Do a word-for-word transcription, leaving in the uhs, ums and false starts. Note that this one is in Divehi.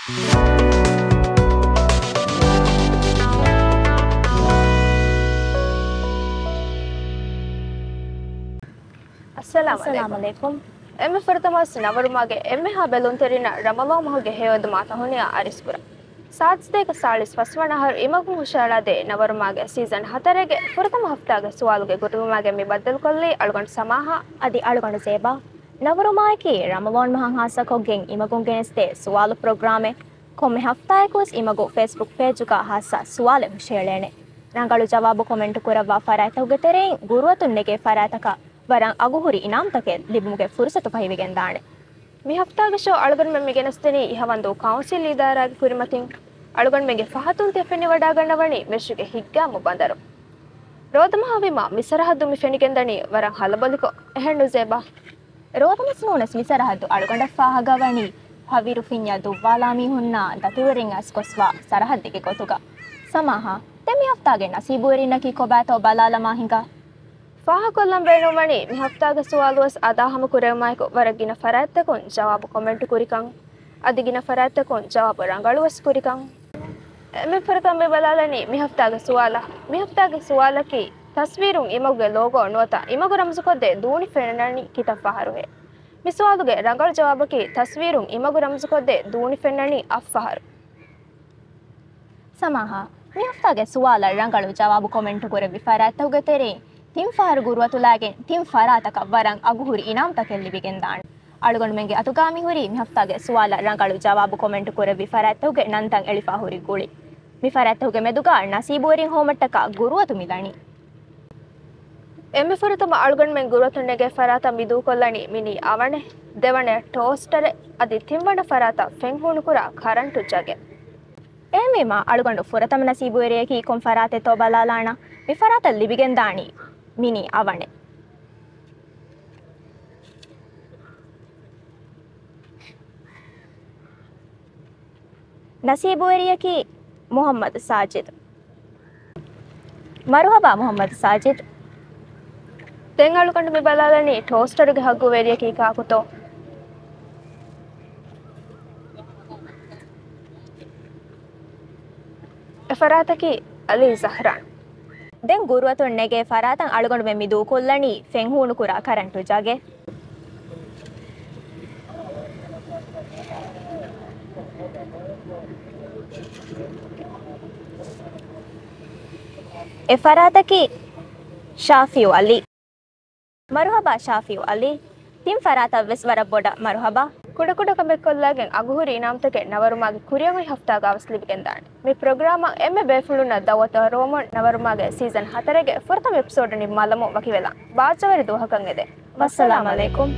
އައްސަލާމު އައްސަލާމު އަލައިކުމް. އެންމެ ފުރަތަމަ ނަވަރުމާގެ އެންމެހާ ބެލުންތެރިންނަށް ރަމަޟާން މަހުގެ ހެޔޮއެދުމާ ތަހުނިޔާ އަރިސްކުރަން. ސާދަ ސަތޭކަ ސާޅީސް ފަސްވަނަ އަހަރު އިމަގުން ހުށަހަޅާދޭ ނަވަރު މާގެ ސީޒަން ހަތަރެއްގެ ފުރަތަމަ ހަފްތާގެ ސުވާލުގެ ގުރުތުވުމާގެން މި ބައްދަލުކޮށްލީ އަޅުގަނޑު ސަމާހާ. އަދި އަޅުގަނޑު ޒޭބާ. ނަވަރު މާއަކީ ރަމަޟާން މަހަށް ހާއްސަކޮށްގެން އިމަގުން ގެނެސްދޭ ސުވާލު ޕްރޮގްރާމެއް. ކޮންމެ ހަފްތާއަކުވެސް އިމަގު ފޭސްބުކް ޕޭޖުގަ ހާއްސަ ސުވާލެއް ހުށަހެޅޭނެ. ރަނގަޅު ޖަވާބު ކޮމެންޓު ކުރައްވާ ފަރާތްތަކުގެ ތެރެއިން ގުރުއަތުން ނެގޭ ފަރާތަކަށް ވަރަށް އަގުހުރި އިނާމްތަކެއް ލިބުމުގެ ފުރުސަތު ފަހިވެގެންދާނެ. މި ހަފްތާގެ ޝޯ އަޅުގަނޑުމެން މި ގެނެސްދެނީ އިހަވަންދޫ ކައުންސިލް އިދާރާގެ ކުރިމަތިން އަޅުގަނޑުމެންގެ ފަހަތުން ތިޔަ ފެނިވަޑާގަންނަވަނީ މެށުގެ ހިތްގައިމު ބަނދަރު. ރޯދަމަހާވީމާ މި ސަރަހައްދު މި ފެނިގެންދަނީ ވަރަށް ހަލަބޮލިކޮށް، އެހެންނު ޒޭބާ؟ ރޯދަމަސް ނޫނަސް މި ސަރަހައްދު އަޅުގަނޑަށް ފާހަގަވަނީ ހަވީރު ފިންޏާ ދުއްވާލާ މީހުންނާ ދަތިވެރިން އައިސް ގޮސްވާ ސަރަހައްދެއްގެ ގޮތުގަ. ސަމާހާ، ދެން މި ހަފްތާގެ ނަސީބުވެރިންނަކީ ކޮބާތޯ ބަލާލަމާ ހިނގާ. ފާހަގަކޮށްލަން ބޭނުންވަނީ މި ހަފްތާގެ ސުވާލުވެސް އަދާހަމަ ކުރެވުމާއެކު ވަރަށް ގިނަ ފަރާތްތަކުން ޖަވާބު ކޮމެންޓު ކުރިކަން. އަދި ގިނަ ފަރާތްތަކުން ޖަވާބު ރަނގަޅުވެސް ކުރިކަން. އެންމެ ފުރަތަމަ މި ބަލާލަނީ މި ހަފްތާގެ ސުވާލަށް. މި ހަފްތާގެ ސުވާލަކީ، ތަސްވީރުން އިމަގުގެ ލޯގޯ ނުވަތަ އިމަގު ރަމްޒުކޮށްދޭ ދޫނި ފެންނަނީ ކިތައް ފަހަރުހޭ؟ މި ސުވާލުގެ ރަނގަޅު ޖަވާބަކީ، ތަސްވީރުން އިމަގު ރަމްޒުކޮށްދޭ ދޫނި ފެންނަނީ އަށް ފަހަރު. ސަމާހާ، މި ހަފްތާގެ ސުވާލަށް ރަނގަޅު ޖަވާބު ކޮމެންޓު ކުރެއްވި ފަރާތްތަކުގެ ތެރެއިން ތިން ފަހަރު ގުރުއަތުލާގެން ތިން ފަރާތަކަށް ވަރަށް އަގުހުރި އިނާމްތަކެއް ލިބިގެންދާނެ. އަޅުގަނޑުމެންގެ އަތުގަ މިހުރީ މި ހަފްތާގެ ސުވާލަށް ރަނގަޅު ޖަވާބު ކޮމެންޓު ކުރެއްވި ފަރާތްތަކުގެ ނަންތައް އެޅިފަ ހުރި ގުޅި. މި ފަރާތްތަކުގެ މެދުގަ ނަސީބުވެރިން ހޮވުމަށްޓަކާ ގުރުއަތު މިލަނީ. އެންމެ ފުރަތަމަ އަޅުގަނޑުމެން ގުރުއަތުން ނެގޭ ފަރާތަށް މި ދޫކޮށްލަނީ މިނީ އަވަނެއް، ދެވަނަޔަށް ޓޯސްޓަރެއް، އަދި ތިންވަނަ ފަރާތަށް ފެން ހޫނުކުރާ ކަރަންޓު ޖަގެއް. އެހެންވީމާ، އަޅުގަނޑު ފުރަތަމަ ނަސީބުވެރިޔަކީ ކޮން ފަރާތެއްތޯ ބަލާލާނަން. މި ފަރާތަށް ލިބިގެންދާނީ މިނީ އަވަނެއް. ނަސީބުވެރިޔަކީ މުޙައްމަދު ސާޖިދު. މަރުޙަބާ މުޙައްމަދު ސާޖިދު. ދެން އަޅުގަނޑު މި ބަލާލަނީ ޓޯސްޓަރުގެ ހައްގުވެރިޔަކީ ކާކުތޯ؟ އެ ފަރާތަކީ އަލީ ޒަހްރާން. ދެން ގުރުއަތުން ނެގޭ ފަރާތަށް އަޅުގަނޑުމެން މި ދޫކޮށްލަނީ ފެން ހޫނުކުރާ ކަރަންޓު ޖަގެއް. އެ ފަރާތަކީ ޝާފިއު އަލީ. މަރުޙަބާ ޝާފިއު އަލީ. ތިން ފަރާތަށް ވެސް ވަރަށް ބޮޑަށް މަރުޙަބާ. ކުޑަކުޑަ ކަމެއް ކޮށްލާގެން އަގުހުރި އިނާމްތަކެއް ނަވަރުމާގެ ކުރިއަށް އޮތް ހަފްތާގަ ވެސް ލިބިގެންދާނެ. މި ޕްރޮގްރާމަށް އެންމެ ބޭފުޅުންނަށް ދައުވަތު އަރުވަމުން ނަވަރުމާގެ ސީޒަން ހަތަރެއްގެ ފުރަތަމަ އެޕިސޯޑު ނިންމާލަމުން ވަކިވެލާން. ބާއްޖަވެރި ދުވަހަކަށް އެދެން. ވައްސަލާމް އަލައިކުމް.